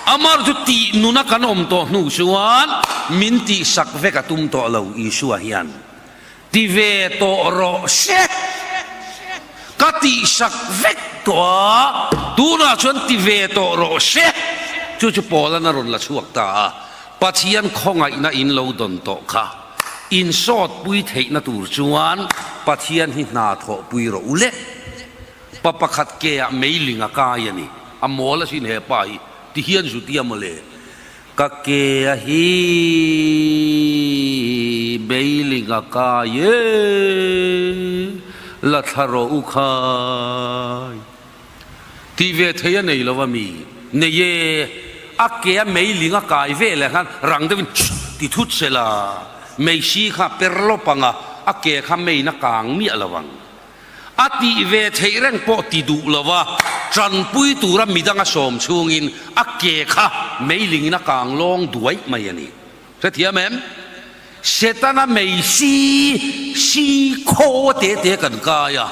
A: Amar chu tih nuna kan awm tawh hnu chuan min tihsak vek a tum tawh lo Isua hian. Ti ve tawh rawh se. Ka tihsak vek tawh a, tunah chuan ti ve tawh rawh se. Chu chu Paula'n a rawn la chhuak ta a, Pathian khawngaihna in lo dawn tawh kha insawtpui theihna tur chuan Pathian hi hna thawhpui rawh u le. Pa pakhat keah meiling a kai a ni. A mawl asin he pa hi, ti hian zu tia mawle. Ka ke a hi meiling a kai e, la thla rawh u khai. Tih ve thei a nei lo a mi? Nei e, a ke a meiling a kai ve leh khan rang deuhin chhh ti thut se la, mei si kha per lawp ang a, a ke kha meiin a kang miah lo ang. A tih ve theih reng pawh ti duh lo a, tanpui tura midang a sawm chhungin a ke kha meilingin a kang lawng duai mai a ni. Hrethiam em? Setana mei si si khaw te te kan kai a,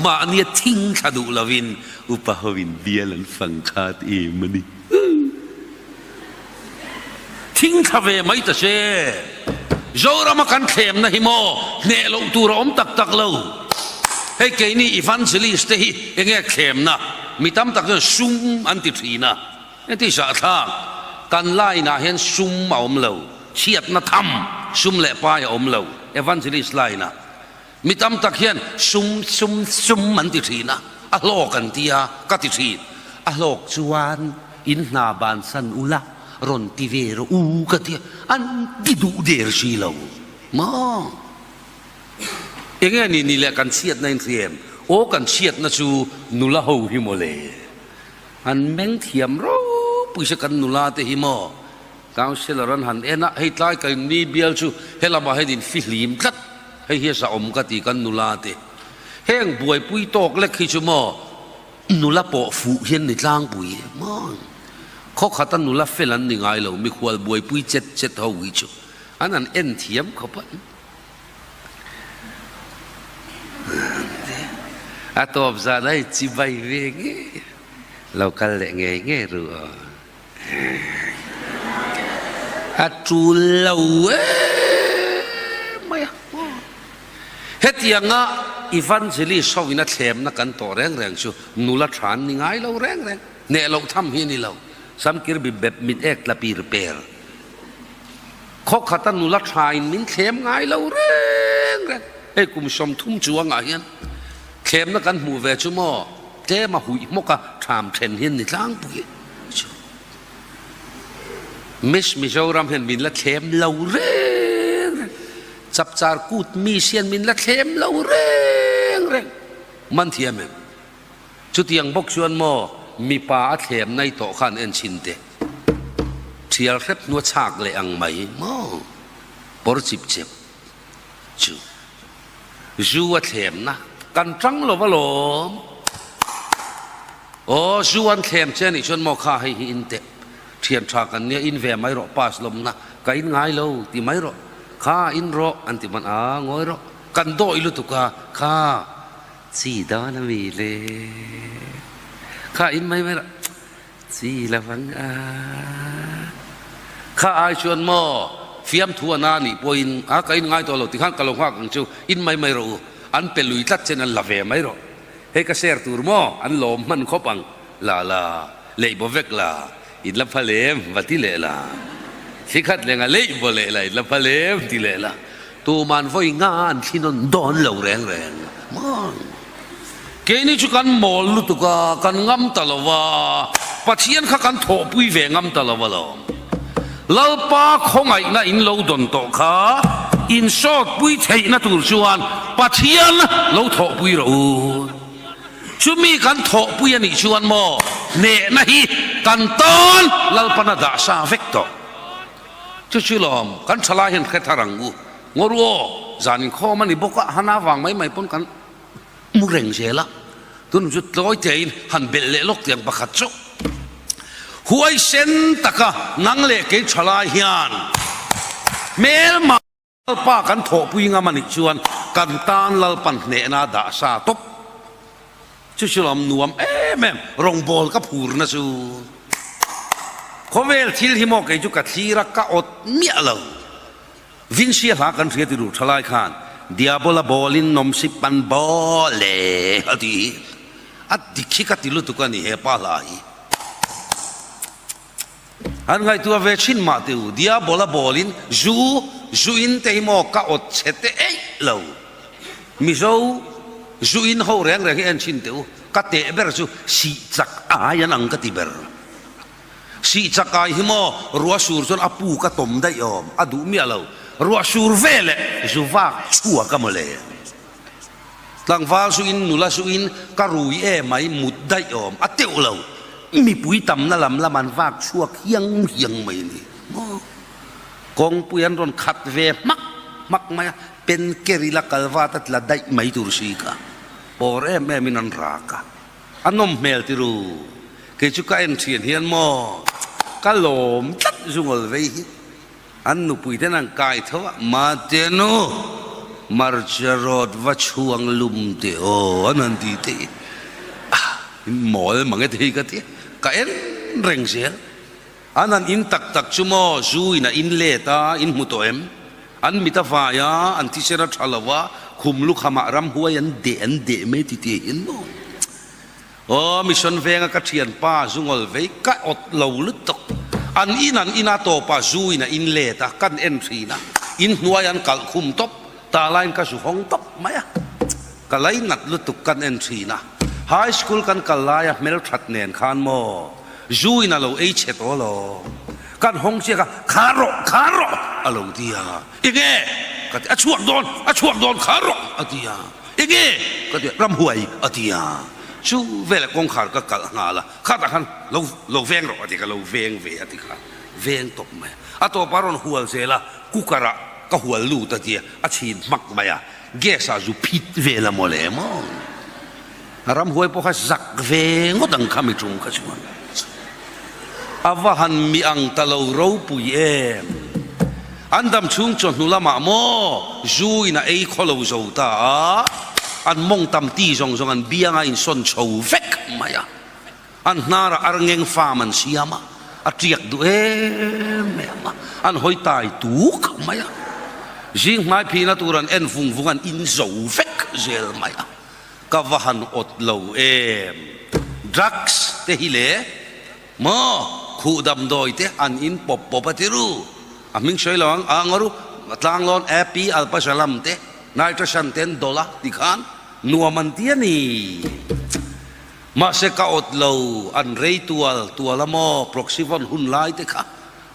A: mahnia thing thla duh lovin upa hoin bial an fang khat em a ni. Thing thla ve mai ta se. Zorama kan thlemna hi maw hneh loh tur a awm tak tak lo. Hei keini evangelist te hi enge thlemna mi tam tak chuan sum an ti thin a. Heti zahthlak kan line ah hian sum a awm lo, chhiatna tham sum leh pai a awm lo evangelist line ah. Mi tam tak hian sum sum sum an ti thin a, a hlawk an ti a, ka ti thin. A hlawk chuan in hna bansan ula rawn ti ve rawh u ka ti a, an ti duh der si lo maw? Enge ni ni leh kan chhiatna in hriam? Aw kan chhiatna chu nula ho hi mawle. An meng thiam ropui se kan nula te hi maw? Councillor an han en a, hei tlai ka in ni bial chu helamah hian in fihlim tlat, hei hi a zahawm ka ti kan nula te. Heng buaipui tawk lek hi chu maw nula pawh fuh hian ni tlangpui maw? Khaw khata nula fel an ni ngai lo, mikhual buaipui chet chet ho hi chu an han en thiam khawp a. A tawp zan a i chibai ve ngei, lo kal leh ngei ngei ru aw. A tul lo em mai a. Hetianga Evangelist ho in a thlemna kan tawh reng reng chu nula tha an ni ngai lo reng reng. Hneh loh tham hi a ni lo. Samkir bi bep mit ek tla pir per. Khaw khata nula tha in min thlem ngai lo reng reng. Hei kum 30 chuangah hian thlemna kan hmuh ve chu maw tlem a huih hmawk a tham then hian ni tlangpui chu. Miss Mizoram hian min la thlem lo reng reng. Chapchar kut miss hian min la thlem lo reng reng. Man thiam em? Chutiang bawk chuan maw mipa a thlem nai tawh khan en chhin teh. Thial hrep hnua chhak leh ang mai maw pawr chip chep chu. Zu a thlemna kan tang lo alawm. Aw zu an thlem che anih chuan maw kha hei hi in teh thian tha kan nia in ve mai rawh pass lawmna ka in ngai lo ti mai rawh kha in rawh an ti hman a ngawi rawh kan dawi lutuk a kha chi dan ami le kha in mai mai rawh Chi la vang a. Kha ai chuan maw fiamthu a na nih pawhin a ka in ngai tawh lo tikhan ka lo nghak ang chu in mai mai rawh u an pe lui tlat chen an la ve mai rawh hei ka share tur maw an lawm hman khawp ang la la leih baw vek la in la phal em va ti leh la thli khat lenga leih baw leh la in la phal em ti leh la tuman vawi nga an thli nawn dawn lo reng reng maw. Keini chu kan mawl lutuk a, kan ngam ta lo va, Pathian kha kan thawhpui ve ngam ta lo alawm. Lalpa khawngaihna in lo dawn tawh kha insawtpui theihna tur chuan Pathian lo thawhpui rawh u. Chumi kan thawhpui a nih chuan maw hnehna hi kan tan Lalpan a dah sa vek tawh. Chu chu lawm kan thalai hian hre thar ang u. Ngaw ru aw, zan inkhawm a ni bawk a, hana vang mai mai pawn kan mu reng zel a, tunum chu tlawi tein han belh leh lawk tiang pakhat chu huaisen taka nang leh kei tha lai hian hmelma Lalpa kan thawhpui ngam a nih chuan kan tan Lalpan hnehna dah sa tawp chu chu lawm nuam em em rawngbawl ka phurna chu khawvel thil hi maw kei chu ka thlir a ka awt miah lo. Vinsia hla kan hria ti ru tha lai khan Diabola bawlin nawmsip an bawl e a ti hi a dik hi ka ti lutuk a ni he pa hla hi. An ngaihtuah ve thin mah teh u, Diabola bawlin zu, zu in te hi maw ka awt chhe te eih lo. Mizo zu in ho reng reng hi en thin teh u, ka teh ber chu sih chak ai an ang ka ti ber. Sih chak ai hi maw ruah sur chuan a pu ka tawm daih awm, a duh miah lo. Ruah sur veleh zu vak chhuak a mawle. Tlangval zu in, nula zu in ka rui e mai mut daih awm a teuh lo. Mipui tamna lam lam an vak chhuak hiang hiang mai a ni maw? Kawngpui an rawn khat ve hmak hmak mai a, pen ker ila kal vat a tla daih mai tur si kha pawr em em in an rak a, a nawm hmel ti ru. Kei chu ka en thian hian maw ka lawm tlat zungawl vei hi. An nupui ten an kai tho a, Mate nu, marcha rawt va chhuang lum teh aw an han ti teh a, in mawl mang e thei ka ti a, ka en reng zel. An han in tak tak chu maw zu in a in let a, in hmu tawh em? An mit a vai a, an thisen a tha lo a, khum lukhamah ramhuai an deh an deh mai ti tih hian maw? Aw mission venga ka thianpa zungawl vei ka awt lo lutuk. An in an ina tawpa zu in a in let a, kan en thin a, in hnuai an kalh khum tawp, tah laiin ka zu hawng tawp mai a, ka lei nat lutuk kan en thin a. High school kan kal laia hmelthat nen khan maw zu in a lo ei chhe tawh lo, kan hawng chiak a, khar rawh, khar rawh a lo ti a, enge ka ti, a chhuak dawn, a chhuak dawn khar rawh a ti a. Enge? ka ti a, ramhuai a ti a, chu velah kawngkhar ka kalh nghal a, khatah khan lo lo veng rawh a ti, ka lo veng ve a ti kha, veng tawp mai a, a tawpah a rawn hual zel a, cooker ah ka hual lut a ti a, a chhin hmak mai a, gas ah zu phit vel a mawle maw? A ramhuai pawh kha zak ve ngawt ang kha mi tum kha chuan a va han mi ang ta lo ropui em. An dam chhung chawhnu lamah maw zu in a ei khaw lo zo ta a, an mawng tam ti zawng zawng an bianga insawn chho vek mai a, an hnarah arngeng farm an siam a, a tiak duh em em a, an hawi tai tuk mai a, zing hmai phihna tur an en vung vung an in zo vek zel mai a. Ka va han awt lo em? Drugs te hi le maw khuh damdawi te an in pawp pawp a ti ru. A hming sawi lo ang, a ngaw ru, Tlanglawn Appy Alpazalam te, Nitrosan te an dawlh a ti khan nuam an ti a ni. Mahse ka awt lo, an rei tual tual a maw, Proxyvon hun lai te kha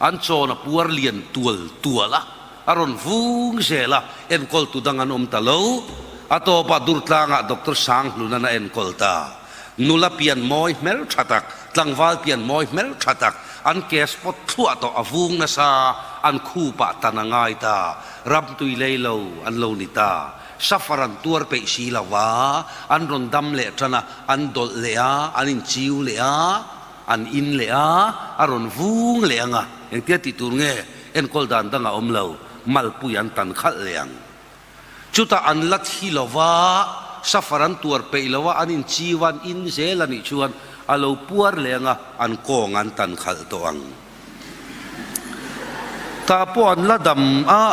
A: An chawn a puar lian tual tual a, a rawn vung zel a, enkawltu dang an awm ta lo. A tawpah Durtlangah Doctor Sanghlun-an a enkawl ta. Nula pian mawi hmel tha tak, tlangval pian mawi hmel tha tak, an case pawt thluah tawh a vung nasa, an khupah tan a ngai ta. Ramtui lei lo an lo ni ta. Safar an tuar peih si lo va, an rawn dam leh tan a, an dawlh leh a, an inchiu leh a. An in leh a, a rawn vung leh ang a, engtia tih tur nge enkawl dan dang a awm lo, malpui an tan khalh leh ang. Chutah an la thi lo va, safar an tuar peih lo a, an inchiu a, an in zel a nih chuan a lo puar leh ang a, an kawng an tan khalh tawh ang. Tah pawh an la dam a,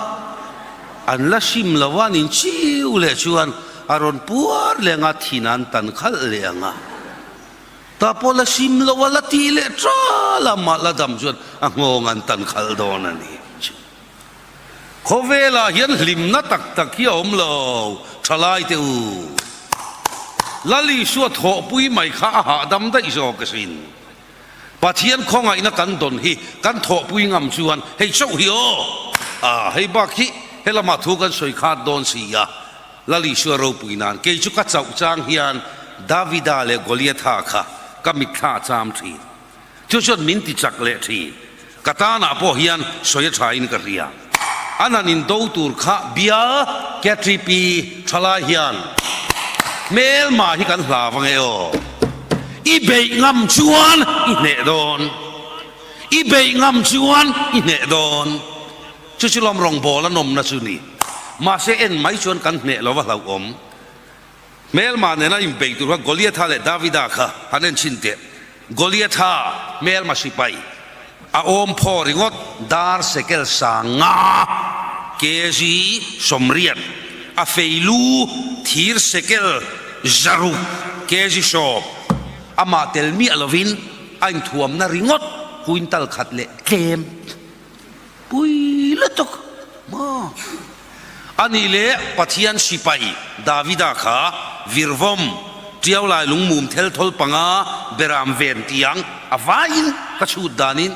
A: an la hrim lo a, an inchiu leh chuan a rawn puar leh ang a, thin an tan khalh leh ang a. Ta pawh la sim lo a, la tih leh tal a, mah la dam chuan a nghawng an tan khalh dawn a ni. Khawvelah hian hlimna tak tak hi a awm lo, thalai te u. Lal Isua thawhpui mai kha a hahdam daih zawk asin. Pathian khawngaihna kan dawn hi kan thawhpui ngam chuan hei chauh hi aw, a hei bak hi helamah thu kan sawi khat dawn si a. Lal Isua ropui nan kei chu ka chauh chang hian Davida leh Goliatha kha ka mitthla a cham thin. Chu chuan min ti chak leh thin. Ka tanah pawh hian sawi a tha in ka hria. An han indo tur kha bial KTP thalai hian hmelma hi kan hlau ange aw. I beih ngam chuan i hneh dawn. I beih ngam chuan i hneh dawn. Chu chu lawm rawngbâwl a nawmna chu ni. Mahse en mai chuan kan hneh lo va hlauhawm. Hmelma nena inbei tur kha Goliatha leh Davida kha han en chhin teh. Goliatha hmelma sipai a awm phaw ringawt dar sekel sanga kg 80, a fei lu thir sekel 600 kg 10, amah tel miah lovin a inthuamna ringawt. Quintal khat leh tlem pui lutuk maw? A nih leh Pathian sipai Davida kha virvawm, tiaulai lungmum thelthawl panga beram ven tiang a vaiin ka chhut danin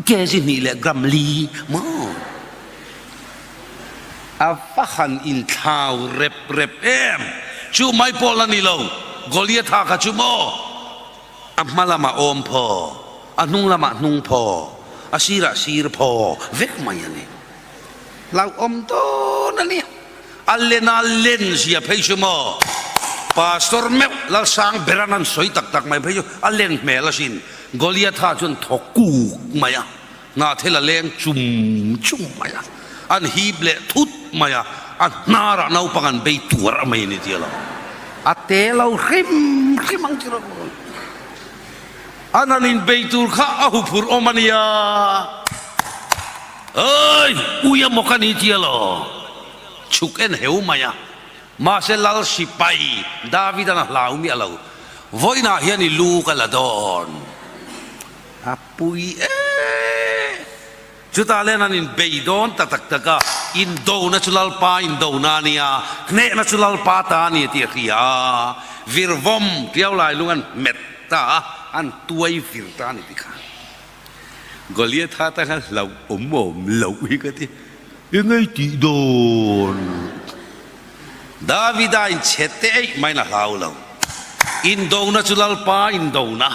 A: kg hnih leh gram li maw? A va han inthlau rep rep em! Chu mai pawh la ni lo, Goliatha kha chu maw? A hma lamah awm phaw, a hnung lamah hnung phaw, a sirah sir phaw vek mai a ni. Hlauhawm dawn a ni. A lena len zia phei chu maw? Pastor meuh Lalsang beran an sawi tak tak mai phei chu a len hmel asin. Goliatha chuan thaw kuk mai a. Hnahthel a leng chum chum mai a, an hip leh thut mai a, a hnarah naupang an bei tuar a mai a ni tia lo. A te lo hrim hrim ang chu rawh. An han inbei tur kha a huphurh awm a nia. Oi, ui a maw ka ni tia lo. Chhuk en heu mai a. Mahse Lal sipai David-an a hlau miah lo. Vawiinah hian i lu ka la dawn. A pui e! Chutah len an inbei dawn ta tak tak a, indona chu Lalpa indona a nia, hnehna chu Lalpa ta a ni tih a hria a, virvawm tiau lai lung an hmet ta a, an tuai vir ta a ni ti kha. Goliatha tan khan hlauhawm awm loh hi ka ti, engei tih dawn? Davida in chhe te eih maiin a hlau lo. Indona chu Lalpa indona.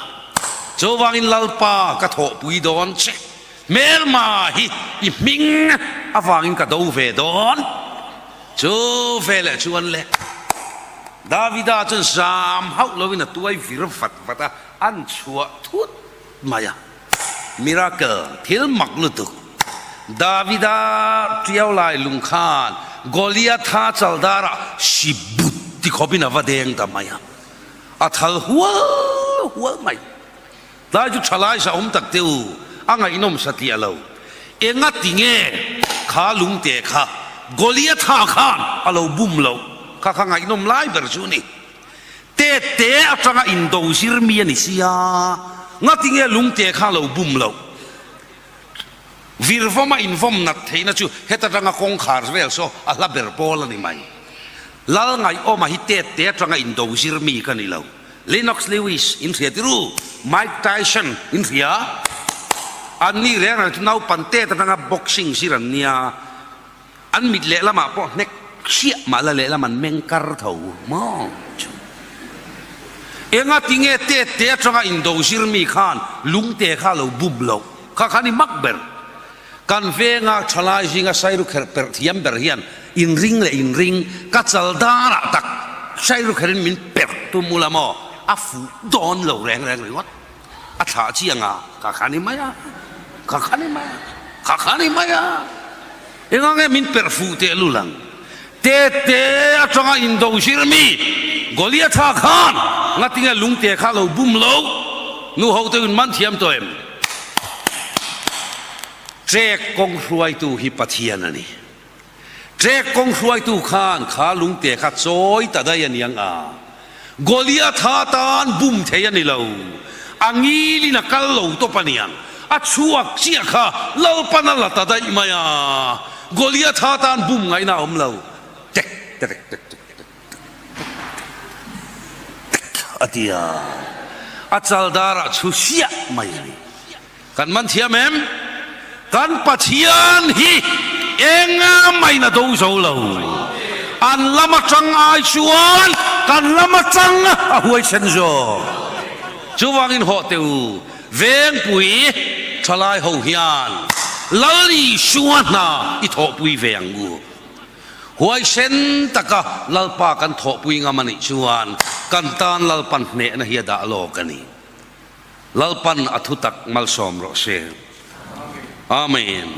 A: Chuvangin Lalpa ka thawhpui dawn che. Hmelma hi i hming avangin ka do ve dawn. Chu veleh chuan le Davida chuan zam hauh loin a tuai vir vat vat a, an chhuah thut mai a. Miracle, thil mak lutuk. Davida tiau lai lung khan Goliatha chaldarah si but ti khawpin a va deng ta mai a, a thal hual hual mai. Tlai chu thalai sa awm tak teh u, a ngaihnawm satliah lo. Enga ti nge kha lungte kha Goliatha khan a lo bum loh kha kha ngaihnawm lai ber chu a ni. Tete atanga indo zir mi a ni sia, ngatinge lungte kha lo bum loh? Virvawma invawm nat theihna chu heta tanga kawngkhar vel saw a hla ber pawl a ni mai. Lal Ngaihawma hi tete atanga indo zir mi ka ni lo. Lennox Lewis in hria tiru, Mike Tyson in hria. Anni reng reng chu naupan tet atanga boxing zir an nia. An mit lehlamah pawh hnek hriah mah la lehlam an meng kar tho maw chu. Enga tinge tet te atanga indo zir mi khan lungte kha lo bum loh kha khan i mak ber. Kan venga thalai zinga sairu kherh perh thiam ber hian inring leh inring ka chal darah tak sairu kherin min perh tum ula maw a fuh dawn lo reng reng ringawt. A thlah chiang a, ka kha ni mai a, ka kha ni mai a, ka kha ni mai a. Enga nge min perh fuh teh lul ang? Tete atanga indo zir mi Goliatha khan ngatinge lungte kha lo bum lo? Nu ho te in man thiam tawh em? Trek kawng hruaitu hi Pathian a ni. Trek kawng hruaitu khan kha lungte kha chawi ta daih a niang a, Goliatha tan bum thei a ni lo, a ngilin a kal lo tawp a niang, a chhuak chiah kha Lalpan a la ta daih mai a, Goliatha tan bum ngaihna a awm lo, tek tek tek tek tek tek tek a ti a, a chaldarah chhu siah mai a ni. Kan man thiam em? Kan Pathian hi enga main a do zo lo. An lam atang ai chuan kan lam atang a huaisen zawk. Chuvangin hawh teh u, Vengpui thalai ho hian Lal Isua hna i thawhpui ve ang u. Huaisen taka Lalpa kan thawhpui ngam a nih chuan kan tan Lalpan hnehna hi a dah lawk a ni. Lalpan a thutak malsawm rawh se. Amen.